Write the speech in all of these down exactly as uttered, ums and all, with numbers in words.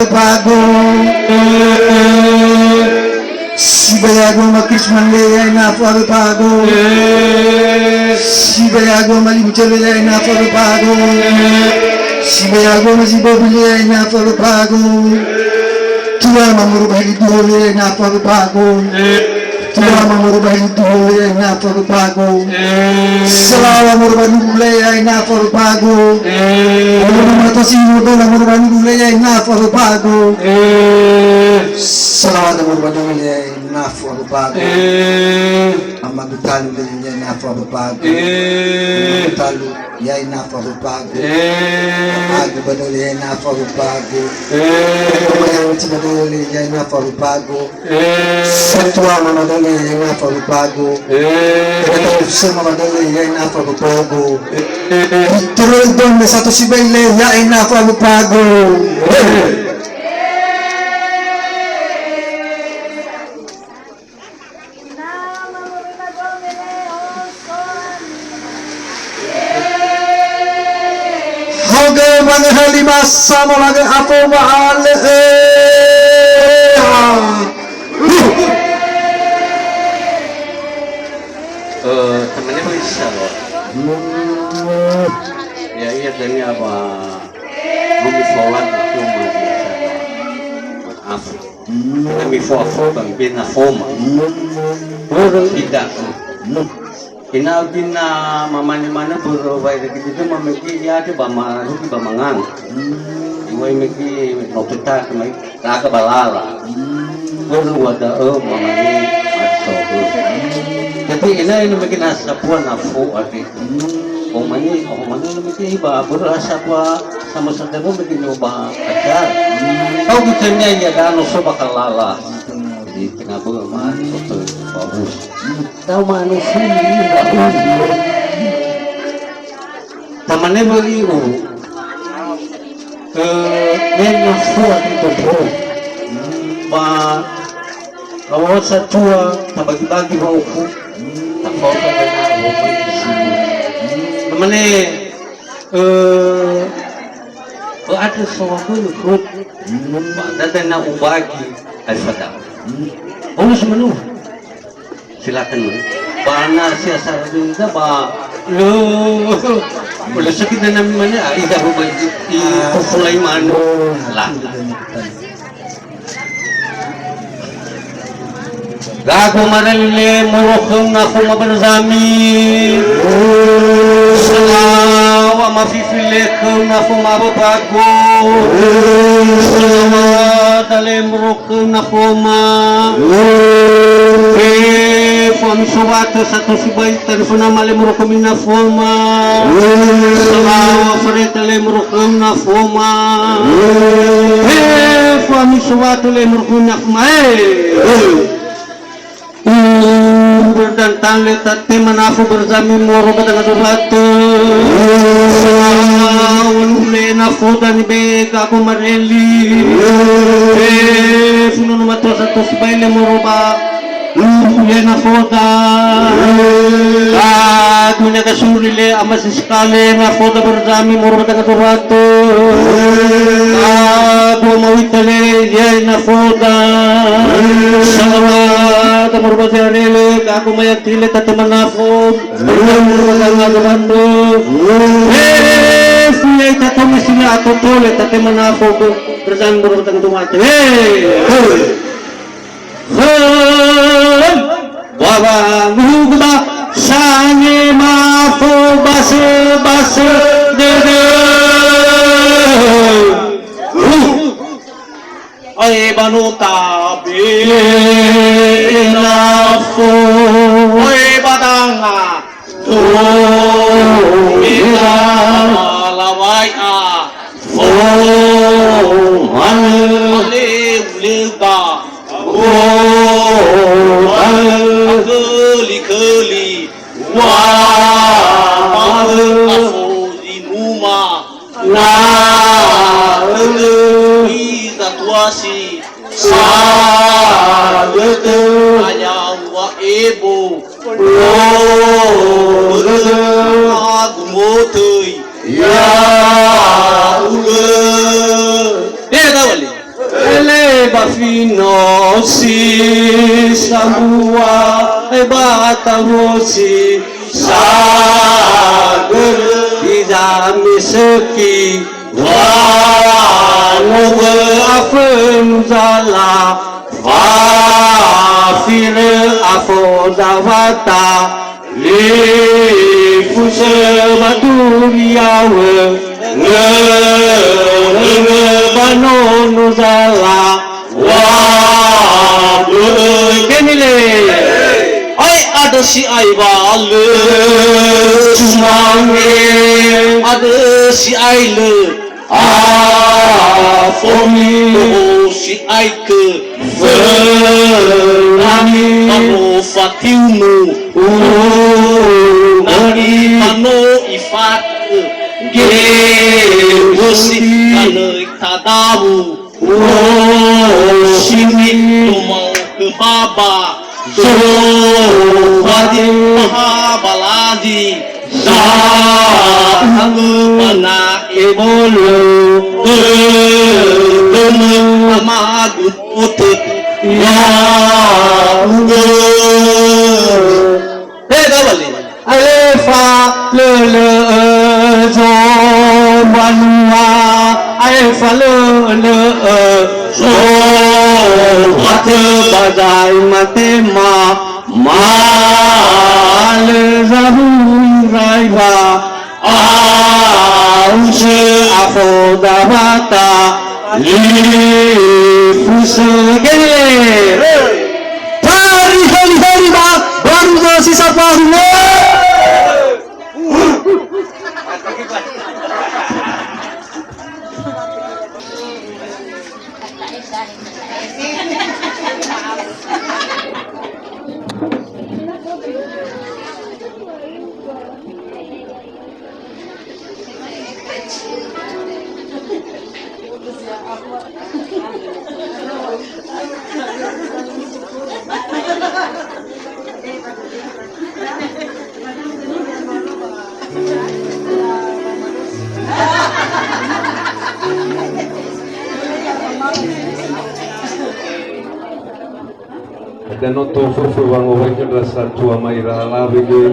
Pago. Sibai agu ama Krisman le ya'e nafo awö Pago. Sibai agu ama Limucewe le ya'e nafo awö Pago. Sibai agu ama Zibobi le ya'e nafo awö Pago. Tua mamuru ba hili duo le ya'e nafo awö Pago. Tua mamuru ba hili duo le ya'e nafo awö Pago. Salawa mamuru ba nulu le ya'e nafo awö Pago. Mamuru ba tosi modona mamuru ba nulu le ya'e nafo awö Pago. Salawata moroi ba dödö le ya'e nafo awö Pago. Amagu talu le ya'e nafo awö Pago. Amagu talu ya'e nafo awö Pago. Agu ba dödö le ya'e nafo awö Pago. Amagu ba dödö le ya'e nafo awö Pago. Satua mama dödö le ya'e nafo awö Pago. Kata sema ba dödö le ya'e nafo awö Pago. Terus dong le sato sibai le ya'e nafo awö Pago. Haogö mangöhö lima samo lagö afo ma'alö. Eh, teman-teman, insya Allah. Ya, iya, dan ini apa? Bumi sholat itu masih ada. Maaf. Kami fo-fo bang bena foma. Tidak. Ina bina mamane-mane buru wai lagi itu mameki ya ke ba marugi ba mangang. Iwai meki no peta kemai. Raga balala. Börö wa da'ö mamane masohö. Jadi ena'ö no mege na sapua nafo ade. Omani, omani no mege ba börö ha sapua sama sadero mege no ba acar. Tau gitenya ya dano so bakal lala. Di tengah börö ma soto bagus. Tau manusia bagus. Tamane wali u. Eh, me nafua di tobro. Ba, lawan satua, tabagi-bagi wa'uku. Tafauka dengan wa'uku. Tamane, eh, eh, ada sawaku nukut. Ba, dada na ubagi, ai fada. Bonus menu. Silakan. Ba na si asal dunda ba. Lo. Boleh sakit dan nami mana? Ah, ida rumah i, i, ah, Sulaiman. Oh, lah. Gago marali le morokhöu nafo ma Barzami. Salawa mafifi le khöu nafo ma Bapago. Salawa dale morokhöu nafoma. He fami sowatö sato sibai tanö fana male morokhömi nafoma. Salawa fareta le morokhöu nafoma. He fami sowatö le morokhömi nafoma. He. Berdantan le tatema nafo Barzami moro ba danga dorate. Saun le nafo dani be gago mareli. Be funono matua sato sibai le moro ba. Luhu le nafoda. Adunya kasuri le amasi sekali nafoda Barzami moro ba danga dorate. Abu mau itale le nafoda. Salawat moro ba zarele, aku mayati le tatema nafo. Moro ba danga dorate. Eh, fuya ita tome sila atotole tatema nafo. Barzami moro ba danga dorate. Eh. Khöu, wa wangugu ba sange mafo basö-basö dödö. Oi ba no tabe nafo. Oi ba danga. Lawai a. Leu-leu ba. Akeli-keli. Wa. Afozi numa. Na. Iza tuasi. Sa. Ayau wa ebo. Lo. Agu motöi. Ya. Ule. Deh, tahu balik. No si sambua, e, ba tawo si sagörö, hiza mesöki, wa no wö afönu zala, wa firö afo dawata, lifusö ba duriawö, ngö, ngö, ngö ba nono zala, wa bö'ö. Kemile. Ai andrö si'ai wa lö sumange. Andrö si'ai lö. Afomi. Boho si'ai kö. Fönami. Ba no fatiumu. Unami. Ba no ifatö. Ge. Wösi kanöi tadawu. Osimi. Lomao kö baba. Zofati. Paha balazi. Za'atö. Mana ebolo. Dödömö. Amagu otö. Ya'ugö. He, gawali. Aefa lölö'ö zombanua, aefa lölö'ö zohatö ba zaematema, ma lö zahurai wa ausö afo dawata lifusö gele. Tariholi-holi ba baru si sapa hunö. Hadia no toföfö wangowai khö ndra satua ma'ira alawe göi?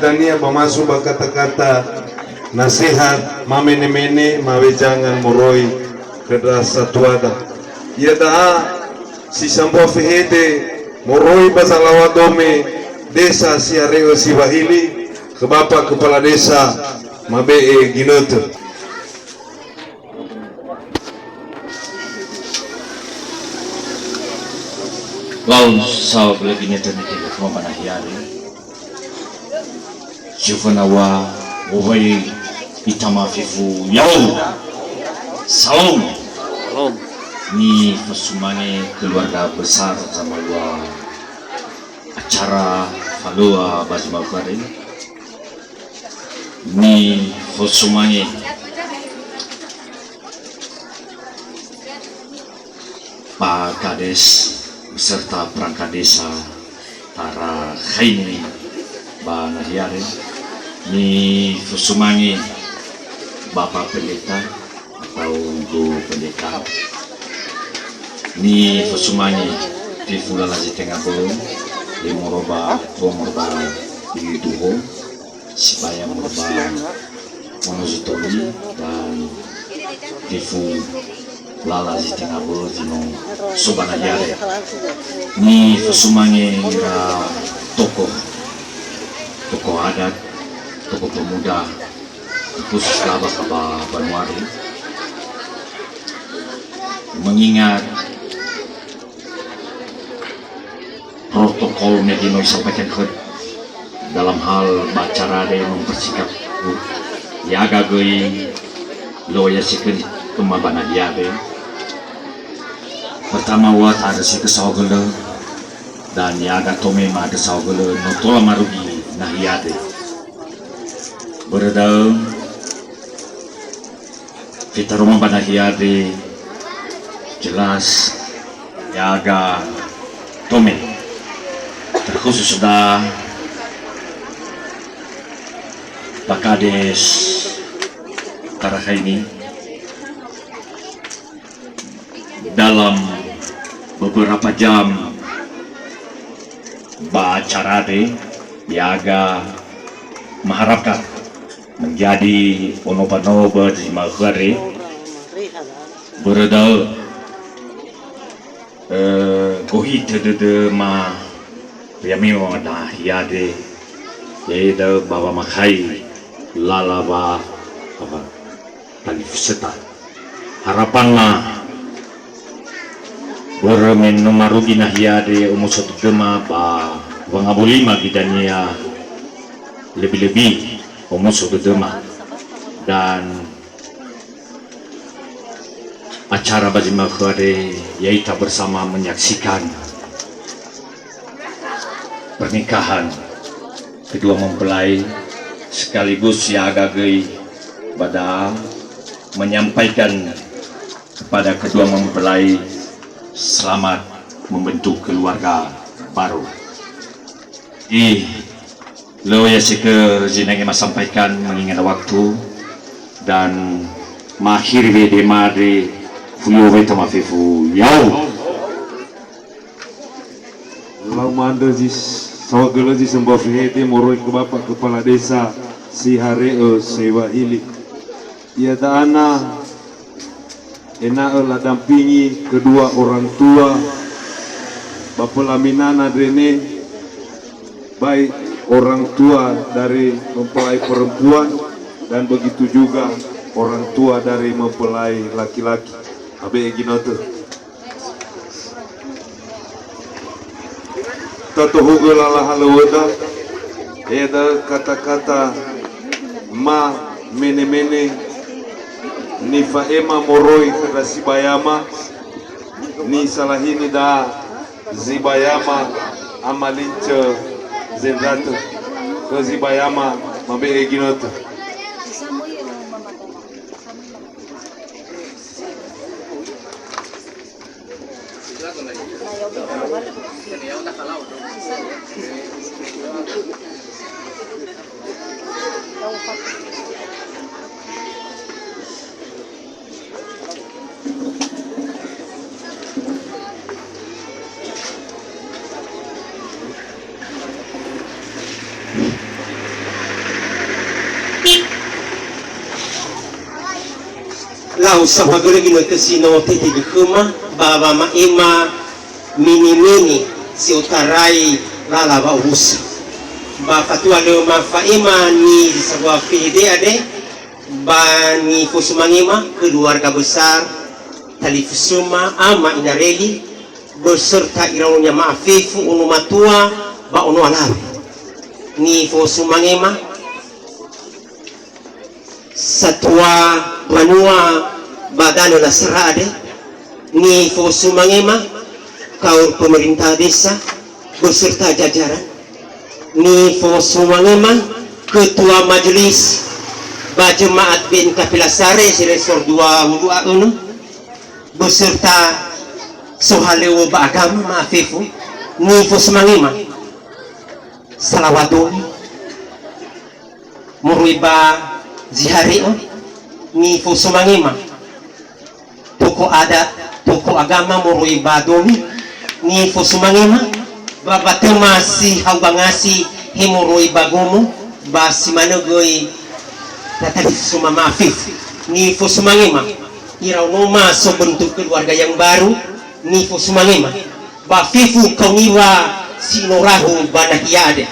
Dania ba masu ba kata-kata nasehat, mamene-mene, mawejangan moroi khö ndra satuada. Iada'a si sambua fehede moroi ba zalawa dome desa Sihare'ö Siwahili, khö Bapa Kepala Desa mabe'e ginötö. Lau saohagölö ginötö nitelefono ba nahia andre. Sioföna wa wowai itama fefu yao. Salam. Salam. Nifosumange keluarga besar zamalua acara falua ba zi ma'ökhö andre. Nifosumange Pak Kades beserta perangkat desa Tarakhaini ba nahia andre. Nifosumange Bapak Pendeta atau Ibu Pendeta. Nifosumange fefu lala zi tenga bö'ö, le moroi ba tua moroi ba Iduho, sibai moroi ba Ono Zutoli dan fefu lala zi tenga bö'ö zi no so ba nahia andre. Nifosumange ira tokoh, tokoh adat, tokoh pemuda, khusus laba ba banua andre. Mengingat protokol me zi no isampaikan khöda dalam hal ba acara andre no mempersiapkan. Ya'aga göi lö ya'asekö khöma ba nahia andre. Pertama wa ta'andrö sekö saohagölö, dan ya'aga tome ma'andrö saohagölö no tola marugi nahia andre. Börö da'ö, fetaroma ba nahia andre jelas ya'aga tome, terkhusus da Pak Kades Tarakhaini. Dalam beberapa jam ba acara andre, ya'aga mengharapkan menjadi ono ba no ba zi ma'ökhö andre. Börö da'ö, eh, gohitö dödöma ya'amewa nahia andre, ya'ia da'ö ba wamakhai lala wa, apa, talifusöta. Harapanna, börö me no marugi nahia andre, omuso dödöma ba wangabolima göi dania lebih-lebih omuso dödöma. Dan acara ba zi ma'ökhö andre, ya'ita bersama menyaksikan pernikahan kedua mempelai, sekaligus ya'aga göi ba da'a menyampaikan kepada kedua mempelai selamat membentuk keluarga baru. Eh, lö ya'asekö zinangea masampaikan mengingat waktu, dan ma'akhiri wehedema andre, fuyo weta mafefu yao. Lau ma'andrö zi saohagölö zi sambua fehede moroi khö Bapak Kepala Desa Sihare'ö Siwahili. Iada'a na ena'ö ladampingi kedua orang tua ba pelaminana andre, baik orang tua dari mempelai perempuan dan begitu juga orang tua dari mempelai laki-laki. Mabe'e ginötö. Tatohugö lala halöŵöda, ya'ia da'ö kata-kata ma mene-mene nifa'ema moroi khö ndra sibayama, nisalahini da'a Zibayama Ama Lincö Zendratö, khö Zibayama mabe'e ginötö. Lau saohagölö ginötö si no tetegö khöma ba wama'ema mene-mene si otarai lala wa'owusa. Ba fatua lö mafa'ema ni zi sambua P D andre, ba nifosumangema keluarga besar talifusöma Ama Inareli beserta iraonia ma'afefu ono matua ba ono alawe. Nifosumangema satua banua ba danö Lasara andre, nifosumangema kaur pemerintah desa beserta jajaran, nifosumangema ketua majelis ba jemaat B N K P Lasare si resor dua wulu a önö, beserta sohalöŵö ba agama ma'afefu, nifosumangema salaŵa domi moroi ba zi hare'ö, nifosumangema toko adat, toko agama moroi ba domi, nifosumangema ba batema si hau bangasi he moroi ba gomo, ba si manö göi na talifusöma ma'afefu, nifosumangema iraonoma so bentuk keluarga yang baru, nifosumangema ba fefu kaoniŵa si no rahu ba nahia andre.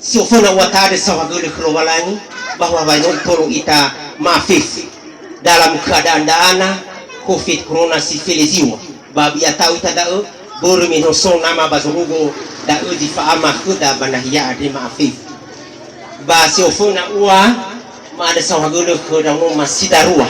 Si oföna ua ta'andrö saohagölö khö Lowalangi, bahwa wa no itolo ita ma'afefu dalam keadaan da'ana covid corona si feleziwa. Ba bi'ata'u ita da'ö, börö me no so nama ba zorugo da'ö zi fa'ama khöda ba nahia andre ma'afefu. Ba si oföna ua ma'andrö saohagölö khö ndraonoma si darua.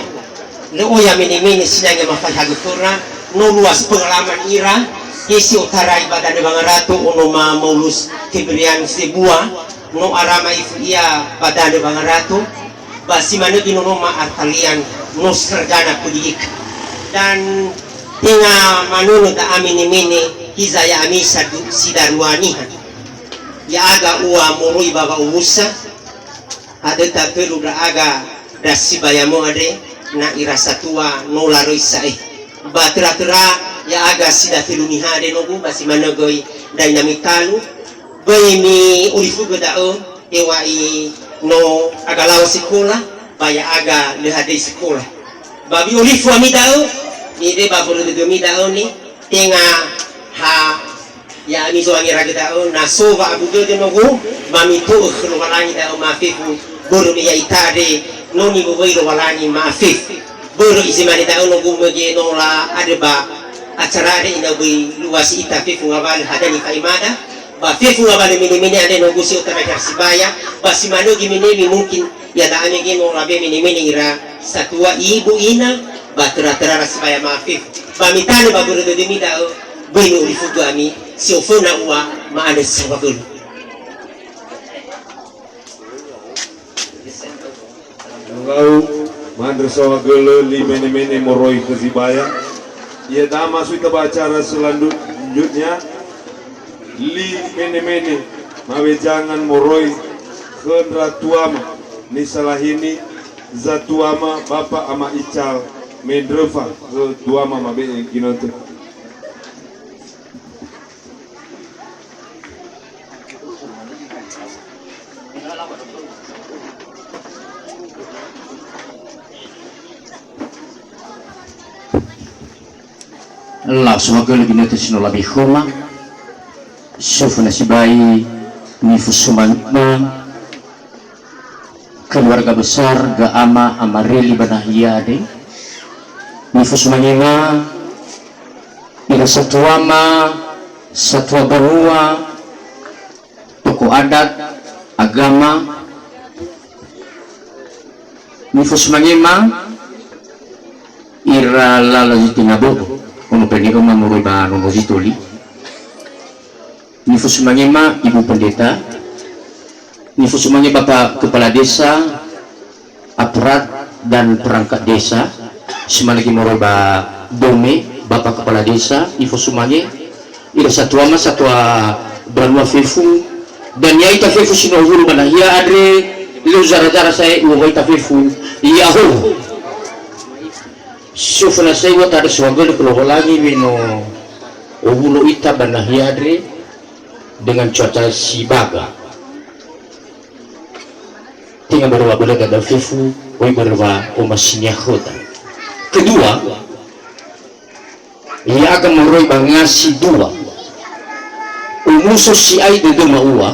Lö oya mene-mene sinangea mafaihagö khöra, no luas pengalaman ira, he si otarai ba danö Wangarato onoma Maulus Febrianus Debua, no ara ma'ifu ia ba danö Wangarato, ba si manö ginonoma Artalian no sarjana pendidikan. Dan tenga manönö da'a mene-mene hiza ya'ami sadu-, si darua niha. Ya'aga ua moroi ba wa'owusa, Hadia tatölu ndra'aga ndra sibayamö andre, na ira satua no laröi sa'ae. Ba töra-töra ya'aga si datölu niha andre nogu, ba si manö göi ndra inami talu, böi mi'olifugö da'ö, heŵa'ae no agalawa sekola, ba ya'aga lö hadöi sekola. Ba mi'olifu ami da'ö, ni'e ba mbörö dödömi da'ö ni, tenga ha Ya'ami zo'angeragö da'ö, na so wa'abu dödö nogu, ba mito'ö khö Lowalangi da'ö ma'afefu, börö me ya'ita andre no niwöwöi Lowalangi ma'afefu. Börö zi mane da'ö nogu möge no la'andrö ba acara andre ena'ö böi luas ita fefu ngawalö hadia nifa'emada, ba fefu ngawalö mene-mene andre nogu si otarai khöra sibaya, ba si manö göi mene-mene mungkin Iada'a mege no labe mene-mene ira satua ibu ina, ba töra-töra ra sibaya ma'afefu. Ba mitanö ba mbörö dödömi da'ö, böi mi'olifugö ami, si oföna ua ma'andrö saohagölö. Lau ma'andrö saohagölö li mene-mene moroi khö sibaya. Iada'a masui ita ba acara selanjutnya. Li mene-mene mawejangan moroi khö ndra tuama, nisalahini zatuama Bapa Ama Ical, mendröfa khö tuama mabe'e ginötö. Lau saohagölö ginötö si no labe khöma, si oföna sibai nifosumangema keluarga besar Ga'ama Amareli ba nahia andre, nifosumangema ira satuama, satua banua, tokoh adat, agama, nifosumangema ira lala zi tenga bö'ö, ono pene öma moroi ba nono zi toli. Nifosumangema Ibu Pendeta, nifosumange Bapak Kepala Desa, aparat dan perangkat desa, si manö göi moroi ba Dome, Bapak Kepala Desa, nifosumange, ira satuama satua banua fefu, dan ya'ita fefu si no owulo ba nahia andre, lö zara-zara sa'ae u'owai ita fefu, ya'ahowu. Si oföna sa'ae ua ta'andrö saohagölö khö Lowalangi me no owulo ita ba nahia andre dengan cuaca si baga. Tenga börö wa'abölöda da'ö fefu, oi börö wa'omasinia khöda. Kedua, ya'aga moroi ba ngasi dua. Omuso si'ai dödöma ua,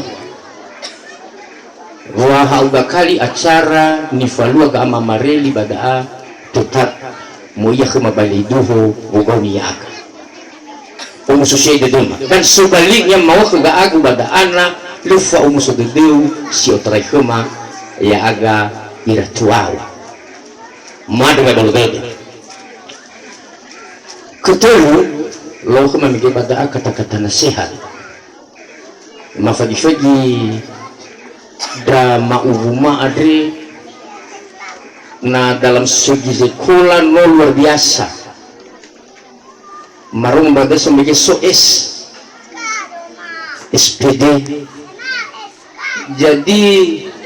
wa ha'uga kali acara nifalua ga'ama mareli ba da'a, tetap moiya khöma ba liduhu wogaoni ya'aga. Omuso si'ai dödöma. Dan sebaliknya, maŵa'ö ga'agu ba da'ana, lö fa'omuso dödöu si otarai khöma ya'aga ira tuaŵa. Ma'andrö dödö. Ketölu, lö khöma mege ba da'a kata-kata nasehat. Mafagi-fagi ndra ma'uwuma andre, na dalam segi sekola no luar biasa. Maroma ba dasa mege so S, S P D. Jadi,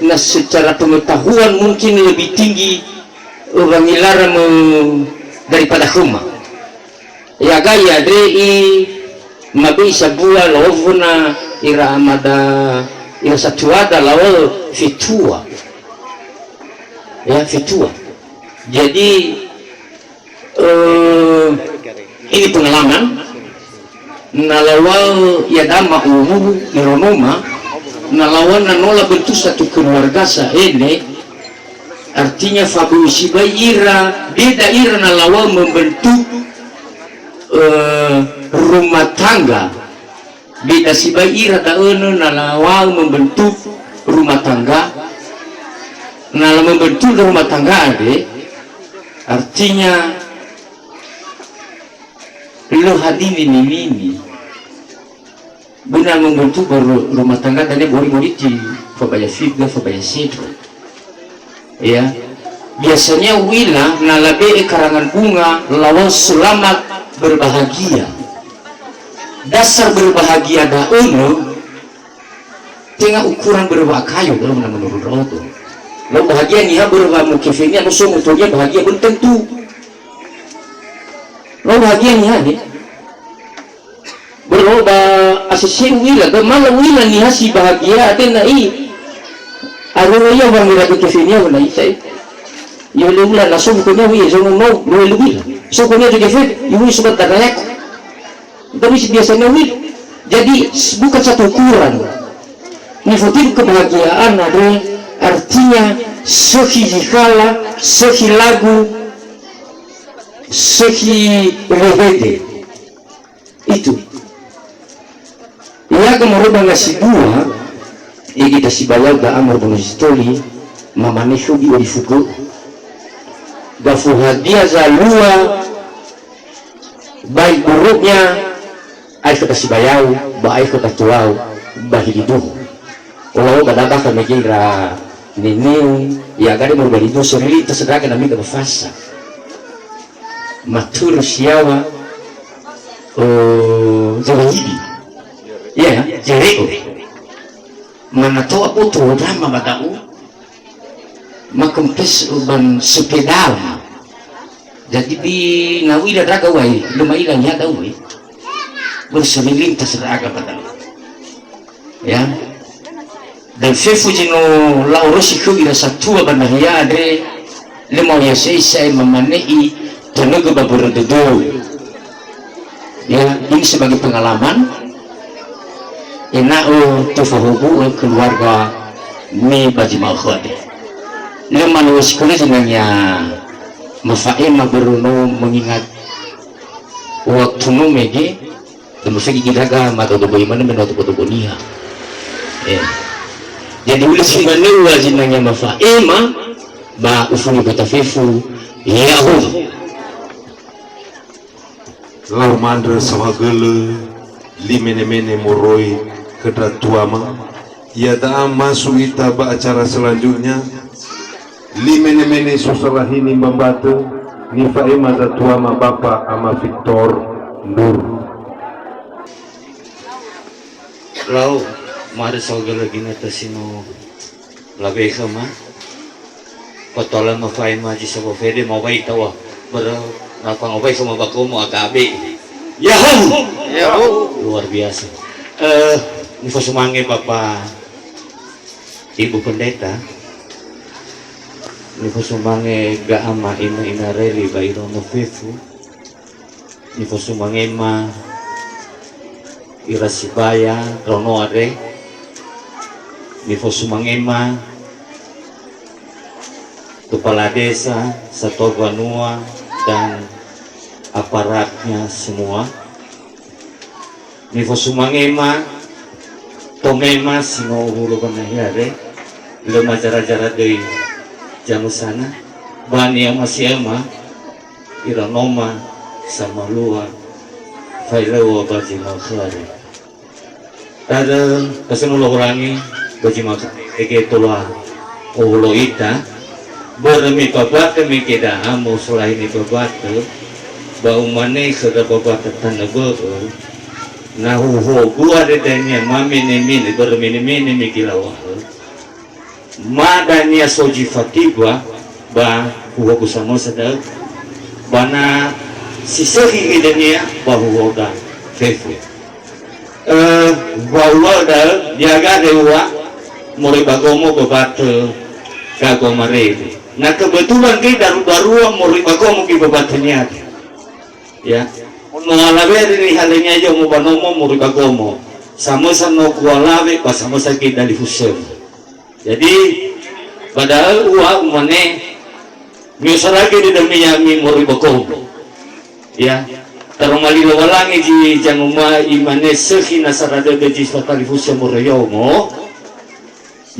na secara pengetahuan mungkin lebih tinggi, eh, wangilara me-, daripada khöma. Ya'aga andre i mabe'i sabua lawöföna ira amada, ira satuada lawö fetua. Ya, fetua. Jadi, eh, ini pengalaman. Na lawö iadama uwu ironoma, na lawö na no labentuk satu keluarga sa'ene, artinya fabö'ö sibai ira, beda ira na lawö membentuk, eh, rumah tangga. Beda sibai ira da'ö na lawö membentuk rumah tangga. Na la membentuk rumah tangga andre, artinya lö hadia nini-nini. Böna membentuk baru rumah tangga dania bori-bori ti fabaya figa, fabaya sedro. Ya. Biasanya u'ila na labe'e karangan bunga lawö selamat berbahagia. Dasar berbahagia da'ö no, tenga ukuran börö wa'akayo, kalau menurut ndra'odo. Lö bahagia niha börö wa'amokefenia, no so motonia bahagia, belum tentu. Lö bahagia niha, ne? Börö ba A C C u'ila, ba mala u'ila niha si bahagia, ate na'i. Arona ia wangera kefenia, na'i, sai. Yo le ula na so bukunya, wi, so no, no, lo le ula. So kunya juga fe, yo wi subat tanayako. Tapi biasanya wi. Jadi, s-, bukan satu ukuran. Nifotidu kebahagiaan, andre, artinya, sökhi zi khala, sökhi lagu, sökhi rehede. Itu. Ya'aga moroi ba ngasi dua, ege tasibayau da'a moroi ba ngasi toli, mamane khöu gi'o di fugö. Gafu hadia zalua, baik buruknya, aekhu tasibayau, ba aekhu tatuau, ba hili duhu. Ola-ola ba dada fa mege ira neneu, ya'aga andre moroi ba hili duhu, sorili tasedraga nami ga ba fasa. Maturu siawa, eh, Zawahidi. Iya, ya, Jereko. Mana toa boto drama ba da'u. Makempes uban sepeda. Jadi di nawila draga wai, lö ma'ila niha da'u, eh. Berselilintas raga ba da'u. Ya. Dan fefu zi no la'orosi khöu ira satua ba nahia andre, lö ma'oyasei sa'ae mamane'i tanögö ba mbörö dödöu. Ya, ini sebagai pengalaman, ena'ö tofahubu'ö keluarga me ba zi ma'ökhö andre. Lö ma'oyasi khöu zinangea mafa'ema börö no mengingat waktu no mege, Dömöfegi gidraga madodo böi manö me no dobo-dobo niha. Eh. Jadi, ulö si manö ua zinangea mafa'ema, ba ufuli bata fefu, ya'ahowu. Lau ma'andrö saohagölö, li mene-mene moroi khö ndra tuama. Iada'a masuk ita ba acara selanjutnya. Li mene-mene sosalahini mbambatö, nifa'ema ndra tuama Bapa Ama Victor Ndur. Lau, ma'andrö saohagölö ginötö si no labe'e khöma. Kotola mafa'ema zi sabo fede, mawai tawa. Börö na fangawai khöma ba komo A K B. Yahoo! Yahoo! Luar biasa. Eh, nifosumange Bapak Ibu Pendeta, Nifosumange ga'ama ina-ina Reli ba iraono fefu. Nifosumangema ira sibaya ndraono andre. Nifosumangema kepala desa, satuan banua, dan aparatnya semua. Nifosumangema tomema si no owulo ba nahia re, lö mazara-zara döi zamösana, ba ni'omasi'öma ira noma samalua faelöŵa ba zi ma'ökhö re. Ta'ö tasönu Lowalangi ba zi ma'ökhö re, ege tola owulo ita, börö mifabatö mege da'a, mosolahi nifabatö, ba umane khöra babatö tanö bö'ö, na huhogu andre dania mamene-mene, börö mene-mene mege lawa'ö, ma dania so zi fatiba, ba huhogu samösa da'ö, ba na si sökhi dania, ba huhoga fefu. Eh, wa uŵa'ö da'ö, diaga da'ö ua, moroi ba gomo babatö gago marede. Na kebetulan gei daru-darua moroi ba gomo gei babatö niade. Ya. No alawe ri nihalenia yomo ba nomo moroi ba gomo. Samösa no gualawe ba samösa gei dalifusöma. Jadi, ba da'ö ua umane, mi'osarage dödömi ya'ami moroi ba gomo. Ya, taroma li Lowalangi zi zanguma'ö imane sökhi nasara dödö zi fatalifusö moroi yomo.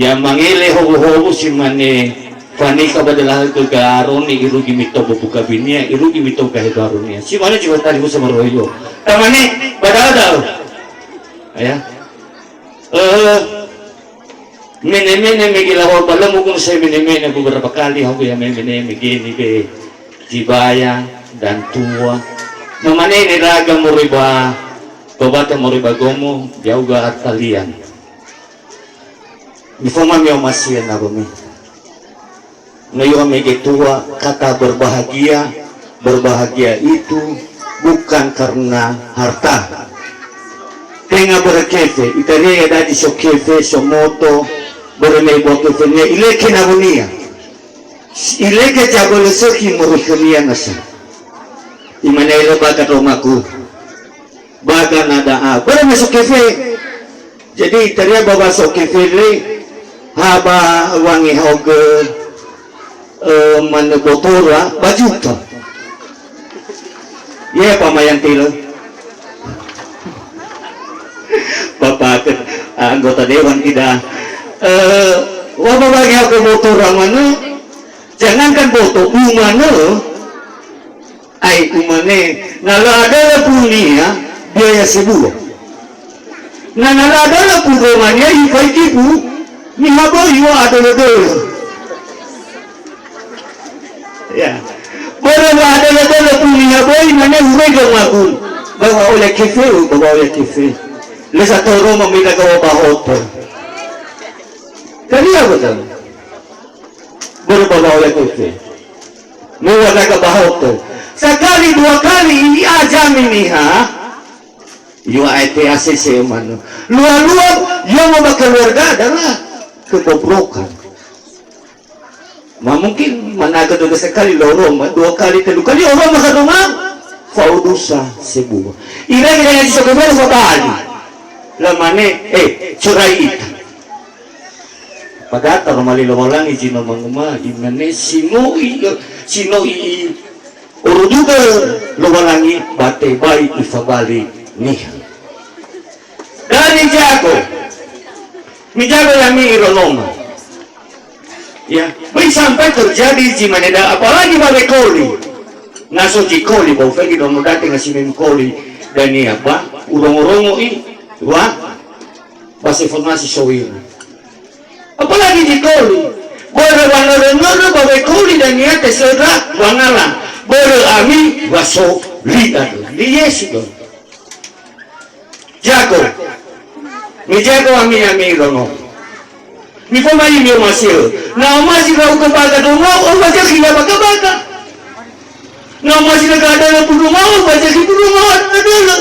Ya mangele howu-howu si mane fanikha ba dalaha göga aroni irugi mitobo buka binia, irugi mitobo gahe barunia. Si mane zi fatalifusö moroi yomo. Tamane, ba da'ö da'ö. Ya. Eh, Mene-mene mege lawa'ö ba lö moguna sai mene-mene beberapa kali, haogu ya mene-mene mege nibe zibaya dan tua. Mamane neraga moroi ba, ba bata moroi ba gomo, ya'uga atalian. Mifoma mi'omasi'ö nawömi. No i'ohe mege tua, kata berbahagia, berbahagia itu bukan karena harta. Tenga börö kefe, itaria iada'e zi so kefe, so moto, börö me ibua kefenia, ileke nawönia. Ileke zabölö sökhi moroi khönia nasa. Imane ira baga ndrongagu. Baga na da'a. Börö me so kefe. Jadi, itaria ba wa so kefe re, ha ba wangehaogö, eh, manö botora, ba juta. Ye, pamayan tila. Bapak, eh, anggota dewan kita. Eh, wa ba wangehaogö botora manö, jangankan boto, bu manö, Ai umane, na lö adölö bunia, biaya sebua. Na, na lö adölö bu dongania, ifaigi bu, niha böi wa adölö-dölö. Ya. Börö wa adölö-dölö bu niha böi, mane uröi ndrongagu. Ba wa oya kefe, ba wa oya kefe. Lö satoro mamita gawa ba hotel. Kali apa tahu? Börö ba wa oya kefe. Me wa daga ba hotel. Sakali dua kali i'ajami niha, yua ae te A C C manö. Lua-lua, yomo ba keluarga adalah kebobrokan. Ma mungkin managö dödö sekali lö oroma, dua kali, telu kali oroma sa dongau. Fao dusa sebua. Ira-ira yang disokebero fabali. Lamane, eh, cerai ita. Padahal taroma li Lowalangi zi no manguma, imane si no i, si no i, i, orudugö Lowalangi ba tebai ifabali niha. Dari jago. Mijago ya'ami ira noma. Ya, böi sampai terjadi zi mane da, apalagi ba wekoli. Na so zi koli, ba ufaigi dono date ngasi mem koli dania ba, urongo-rongo i, wa, ba sefonasi sowina. Apalagi zi koli. Börö wanörö-nörö ba wekoli dania tesöndra wangala. Börö ami wa so li andrö. Li Yesu dong. Jago. Mijago ami, ami ira no. Mifomai mi'omasi'ö. Na omasi ndra'ugö baga ndrongau, ofazökhi ya baga-baga. Na omasi ndra'ugö adölö bu ndrongau, ofazökhi bu ndrongau adölö.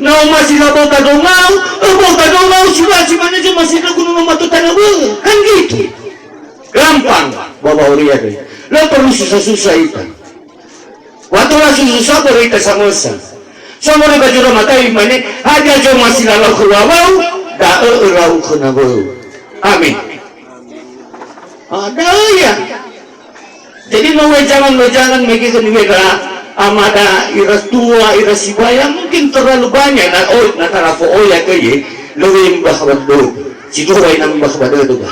Na omasi ndra'ugö boga ndrongau, öboga ndrongau, si ba, si mane zomasi ndra'ugö nono mato tanö bö'ö. Kan gitu. Gampang. Ba wa'auri andre. Lö perlu susah-susah ita. Wa tola susah-susah börö ita samösa. So moroi ba zura mata imane, hadia zoma si lalau khö wawau, da'ö ölau khö nawöu. Amin. Ah, da'ö ya. Jadi no wejangan-wejangan mege khö niwera amada ira tua, ira sibai, ya mungkin terlalu banyak na, oh, na tarafo'oya ke ye, lö wemba khabar dödö. Si dua ina mba khabar dödö ba.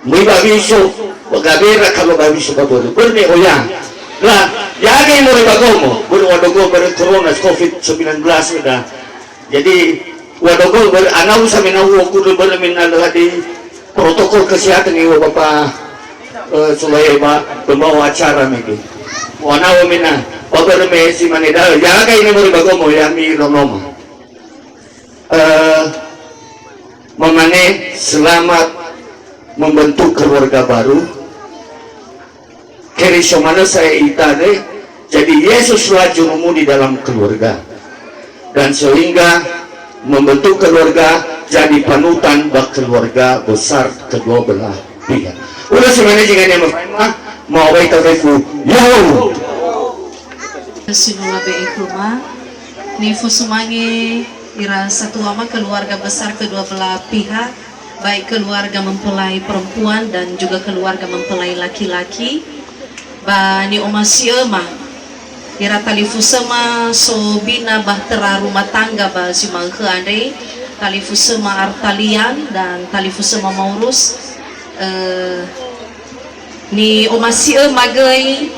Möi ba wiso, ba gabera kalau ba wiso ba börö. Börö me oya. La, yaga moroi ba gomo, börö wa dogo börö corona covid sembilan belas da. Jadi, wa dogo börö anau samena uwo kudu börö me na lö hadir protokol kesehatan iwo Bapak, eh, Sulaiman, pembawa acara mege. Wa nau me na, ba börö me si mane da'ö, yaga ina moroi ba gomo, ya mi ronoma. Eh, memane selamat membentuk keluarga baru. Keriso manö sa'ae ita andre, jadi Yesuslah jurumu di dalam keluarga. Dan sehingga membentuk keluarga jadi panutan ba keluarga besar kedua belah pihak. Udah semuanya jangan yang mau baik fefu. Yo. Sinola B E Kuma, nifosumange ira satuama keluarga besar kedua belah pihak, baik keluarga mempelai perempuan dan juga keluarga mempelai laki-laki, ba ni'omasi'öma ira talifusöma so bina bahtera rumah tangga ba zi ma'ökhö andre, talifusöma Artalian dan talifusöma Maurus, eh, ni'omasi'öma göi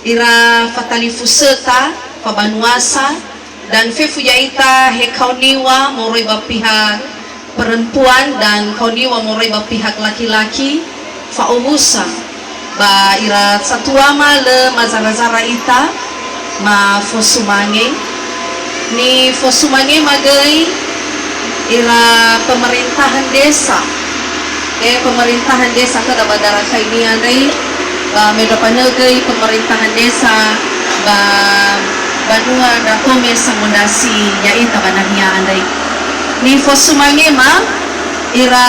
ira fatalifusöta, fabanuasa, dan fefu ya'ita he kaoniwa moroi ba pihak perempuan dan kaoniwa moroi ba pihak laki-laki, fa'owusa ba ira satuama lö mazara-zara ita, mafosumange. Nifosumange magöi ira pemerintahan desa. Eh, pemerintahan desa khöda ba Darakhaini andre, ba me dapanö göi pemerintahan desa ba banua Drakome Samondasi ya'ita ba nahia andre. Nifosumange ma ira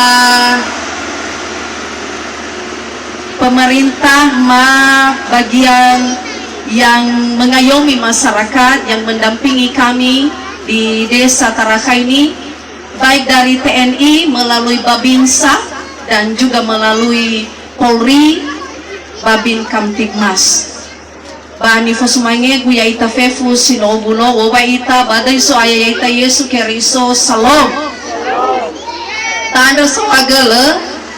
pemerintah ma bagian yang mengayomi masyarakat, yang mendampingi kami di Desa Tarakhaini, baik dari T N I melalui Babinsa dan juga melalui Polri, Babin Kamtibmas. Ba nifosumange gu ya'ita fefu si no obulo, wowa ita ba döi So'aya ya'ita Yesu Keriso. Salom. Ta'andrö saohagölö,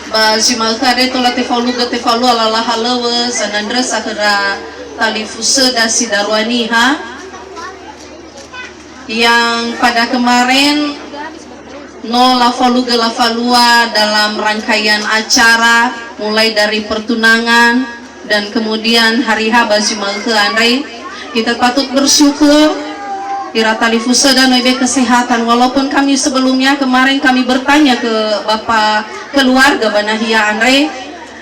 ba zi ma'ökhö andre tola tefaulugö, tefalua lala halöŵö, sanandrösa khöra talifusöda si darua niha. Yang pada kemarin no lafaulugö lafalua dalam rangkaian acara, mulai dari pertunangan dan kemudian hari H ba zi ma'ökhö andre. Kita patut bersyukur, ira talifusöda no ibe kesehatan. Walaupun kami sebelumnya kemarin kami bertanya ke bapa keluarga ba nahia andre,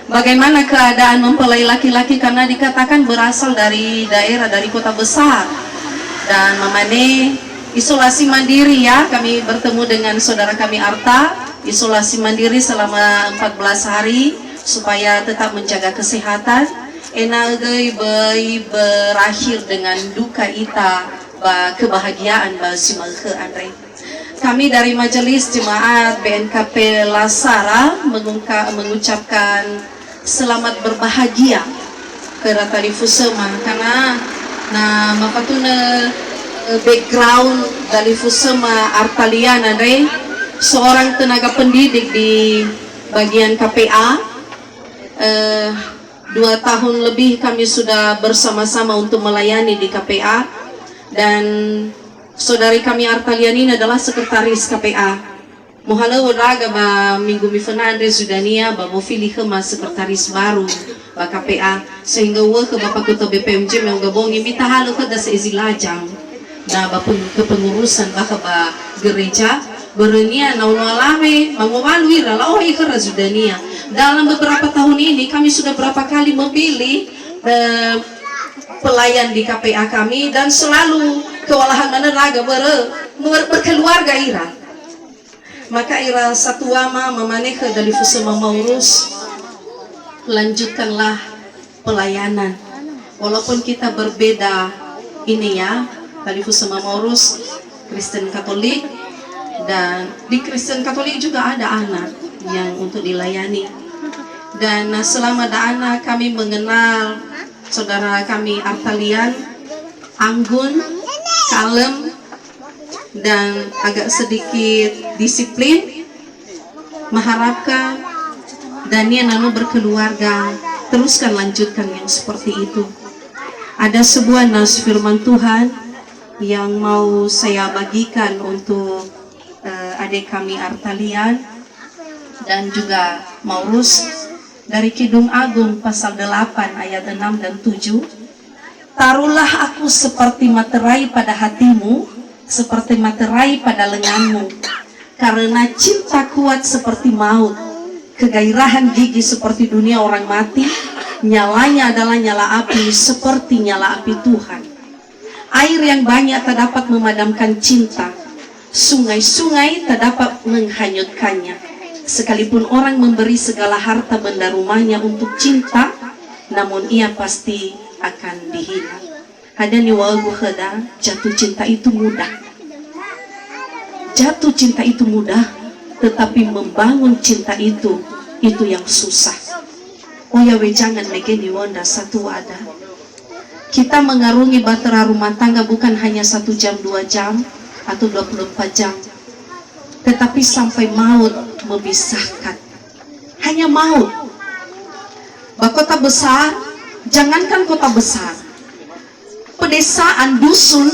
bagaimana keadaan mempelai laki-laki, karena dikatakan berasal dari daerah, dari kota besar. Dan mamane isolasi mandiri ya, kami bertemu dengan saudara kami Arta, isolasi mandiri selama empat belas hari supaya tetap menjaga kesehatan. Ena'ö göi böi berakhir dengan duka ita ba kebahagiaan ba zi ma'ökhö andre. Kami dari Majelis Jemaat B N K P Lasara mengungka-, mengucapkan selamat berbahagia ke talifusöma, karena na mafatunö, eh, background talifusöma Artalian andre, seorang tenaga pendidik di bagian K P A. Eh, dua tahun lebih kami sudah bersama-sama untuk melayani di K P A, dan Saudari kami Artalian ini adalah sekretaris K P A. Mohalöŵö ndra'aga ba minggu miföna andre Zudania ba mofili khöma sekretaris baru ba K P A, sehingga uŵa'ö khö Bapak Ketua B P M J me uga bongi mitahalö khöda se'ezi lajang. Na ba peng-, kepengurusan bakha ba gereja, börönia na ono alawe, mangowalu ira, la'ohe khöra Zudania. Dalam beberapa tahun ini, kami sudah berapa kali memilih, eh, pelayan di K P A kami, dan selalu kewalahan manö ndra'aga börö, ber-, berkeluarga ira. Maka ira satuama mamane khö dalifusöma Maurus, Lanjutkanlah pelayanan. Walaupun kita berbeda ini ya, talifusö ma Maurus, Kristen Katolik, dan di Kristen Katolik juga ada anak yang untuk dilayani. Dan, eh, selama da'ana kami mengenal saudara kami Artalian, anggun, kalem, dan agak sedikit disiplin. Maharapkan Daniel lalu berkeluarga, teruskan lanjutkan yang seperti itu. Ada sebuah nas firman Tuhan yang mau saya bagikan untuk, eh, adik kami Artalian dan juga Maurus dari Kidung Agung pasal delapan ayat enam dan tujuh. Taruhlah aku seperti materai pada hatimu, seperti materai pada lenganmu. Karena cinta kuat seperti maut, kegairahan gigi seperti dunia orang mati, nyalanya adalah nyala api seperti nyala api Tuhan. Air yang banyak tak dapat memadamkan cinta, sungai-sungai tak dapat menghanyutkannya. Sekalipun orang memberi segala harta benda rumahnya untuk cinta, namun ia pasti akan dihina. Hadia niŵa'ögu khöda, jatuh cinta itu mudah. Jatuh cinta itu mudah, tetapi membangun cinta itu, itu yang susah. Oya wejangan mege niŵa'ö ndra satu ada. Kita mengarungi bahtera rumah tangga bukan hanya satu jam, dua jam, atau dua puluh empat jam, tetapi sampai maut memisahkan. Hanya maut. Ba kota besar, jangankan kota besar, pedesaan, dusun,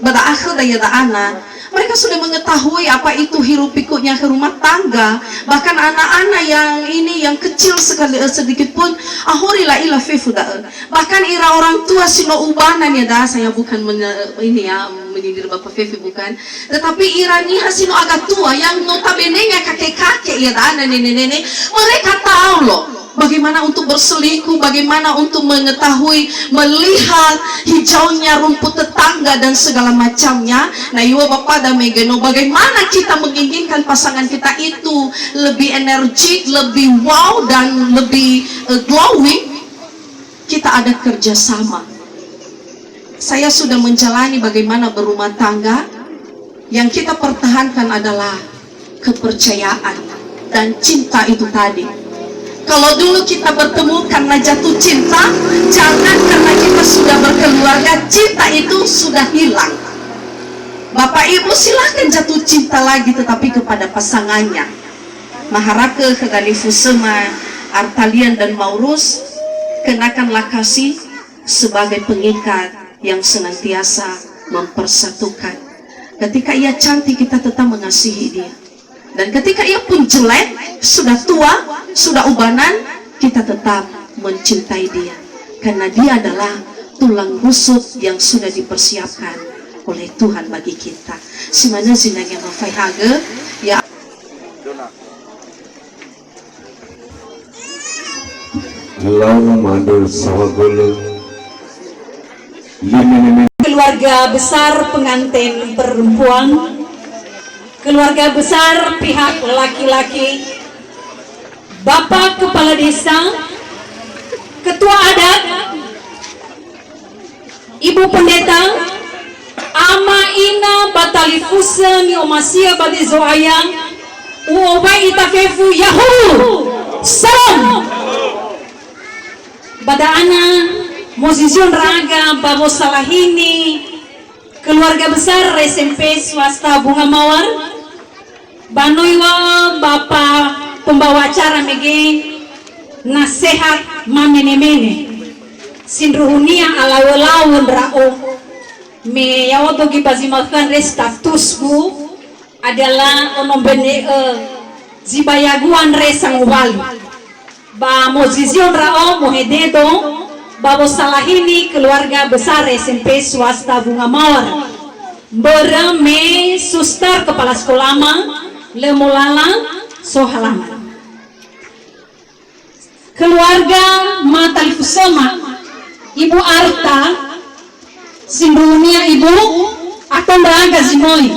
ba da'a khöda ya'ia da'ana, mereka sudah mengetahui apa itu hiruk pikuknya ke rumah tangga. Bahkan anak-anak yang ini, yang kecil sekali, eh, sedikit pun, ahori la'ila fefu da'ö. Bahkan ira orang tua si no ubanan ya, da, saya bukan menye-, ini ya, menyindir Bapak Fefe, bukan. Tetapi ira niha si no agatua yang notabene-nya kakek-kakek ya, da, nene-nene, mereka tahu loh bagaimana untuk berselingkuh, bagaimana untuk mengetahui, melihat hijaunya rumput tetangga dan segala macamnya. Na iŵa'ö ba pada mege no, bagaimana kita menginginkan pasangan kita itu lebih energik, lebih wow, dan lebih, eh, glowing. Kita ada kerjasama. Saya sudah menjalani bagaimana berumah tangga. Yang kita pertahankan adalah kepercayaan dan cinta itu tadi. Kalau dulu kita bertemu karena jatuh cinta, jangan karena kita sudah berkeluarga, cinta itu sudah hilang. Bapak Ibu, silahkan jatuh cinta lagi, tetapi kepada pasangannya. Maharapkö khö galifusöma Artalian dan Maurus, kenakanlah kasih sebagai pengikat yang senantiasa mempersatukan. Ketika ia cantik, kita tetap mengasihi dia. Dan ketika ia pun jelek, sudah tua, sudah ubanan, kita tetap mencintai dia. Karena dia adalah tulang rusuk yang sudah dipersiapkan oleh Tuhan bagi kita. Si manö zinangea mafaehagö, ya. Lau ma'andrö saohagölö. Keluarga besar pengantin perempuan, keluarga besar pihak laki-laki, Bapak Kepala Desa, Ketua Adat, Ibu Pendeta, ama ina ba talifusö ni'omasi'ö ba zi Zo'aya, u'owai ita fefu, Yahoo! Salam! Ba da'ana, mozizio ndra'aga ba wosalahini keluarga besar S M P swasta Bunga Mawar, ba no iŵa'ö Bapa pembawa acara mege, nasehat mamene-mene. Sindruhunia alawö-lawö ndra'o, me ya'odo göi ba zi ma'ökhö andre statusgu adalah ono mbene'ö zi ba yagu andre sangowalu. Ba mozizio ndra'o mohededo ba wosalahini keluarga besar S M P swasta Bunga Mawar. Mbörö me suster kepala sekolama lö molala so halaman. Keluarga ma talifusöma, Ibu Arta, sindruhunia Ibu, ato ndra'aga zi möi,